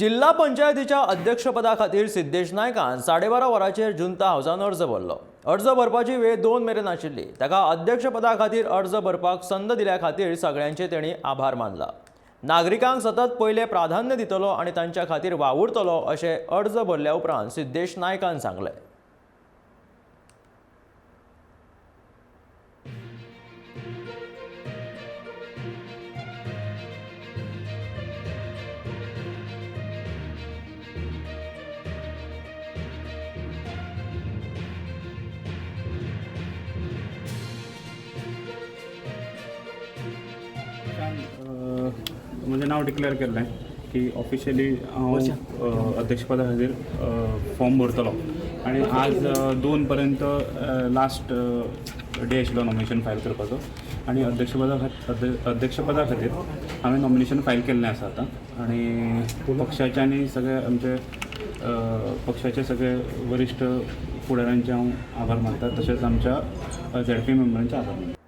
जिल्हा पंचायतीच्या अध्यक्षपदा खातीर सिद्धेश नायकान 12:30 वरांचेर जुंता हावसान अर्ज भरलो. अर्ज भरपाची वेळ 2 मेरेन आशिल्ली. ताका अध्यक्षपदा खातीर अर्ज भरपाक संद दिल्या खातीर सगळ्यांचे तेणी आभार मानला. नागरिकांक सतत पयलें प्राधान्य दितलो आनी तांच्या खातीर वावुरतलो अशें अर्ज भरल्या उपरांत सिद्धेश नायकान सांगलें. म्हजें नांव डिक्लेअर केल्लें की ऑफिशियली हांव अध्यक्षपदा खातीर फॉर्म भरतलो आनी आज 2 पर्यंत लास्ट डे आशिल्लो नॉमिनेशन फायल करपाचो आनी अध्यक्षपदा खातीर हांवें नॉमिनेशन फायल केल्लें आसा आतां आनी पक्षाचे आनी सगळे आमचे पक्षाचे सगळे वरिश्ठ फुडाऱ्यांचे हांव आभार मानता, तशेंच आमच्या झेडपी मेंबरांचे आभार मानता.